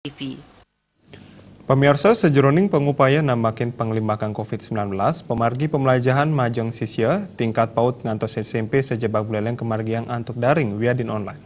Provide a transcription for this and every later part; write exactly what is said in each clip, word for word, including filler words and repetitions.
T V. Pamiarsa, sajeroning pangupaya nambakin panglimbakang covid sembilan belas, pamargi pamlajahan majeng sisya tingkat paud ngantos S M P sajebag Buleleng kamargiang antuk daring wiadin online.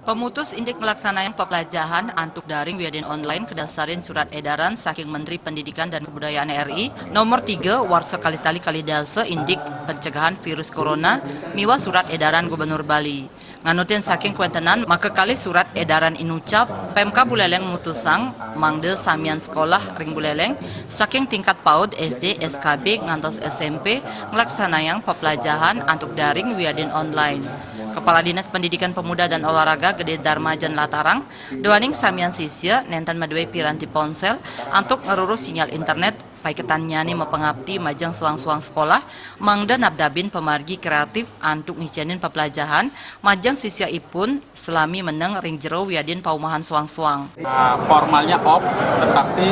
Pamutus indik nglaksanayang paplajahan antuk daring wiadin online kadasarin surat edaran saking Menteri Pendidikan dan Kebudayaan R I nomor tiga warsa kalih tali kalih dasa indik pencegahan virus corona miwah surat edaran Gubernur Bali. Nganutin saking kuentenan makakalih surat edaran inucap, Pemkab Buleleng mutusang mangda samian sekolah ring Buleleng saking tingkat paud S D, S K B ngantos S M P nglaksanayang paplajahan antuk daring wiadin online. Kepala Dinas Pendidikan Pemuda dan Olahraga Gede Darmajan Latarang, duaning samian sisya nenten madué piranti ponsel antuk ngruru sinyal internet, paiketannyané mapangapti majeng soang-soang sekolah, mangda nabdabin pamargi kreatif antuk ngicénin paplajahan majeng sisyaipun salami meneng ring jero wiadin paumahan soang-soang. Ah, formalnya off, tetapi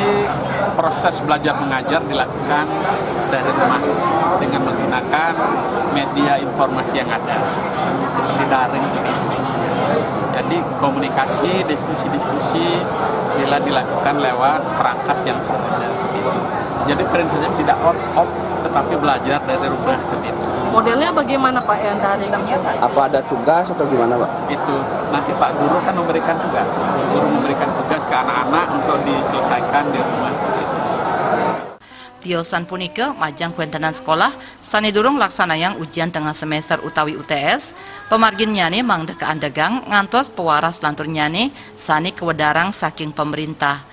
proses belajar mengajar dilakukan dari rumah dengan menggunakan media informasi yang ada, seperti daring seperti itu. Jadi komunikasi, diskusi-diskusi bila dilakukan lewat perangkat yang sudah ada seperti itu. Jadi prinsipnya tidak off, off, tetapi belajar dari rumah seperti itu. Modelnya bagaimana, Pak, yang daring? Apa ada tugas atau gimana, Pak? Itu nanti Pak Guru kan memberikan tugas. Guru memberikan tugas ke anak-anak untuk diselesaikan di rumah seperti itu. Tiosan punika majeng kuentenan sekolah sané durung laksanayang ujian tengah semester utawi U T S, pamarginnyané mangda kaandegang ngantos pawaras lanturnyané sané kawedarang saking pamrintah.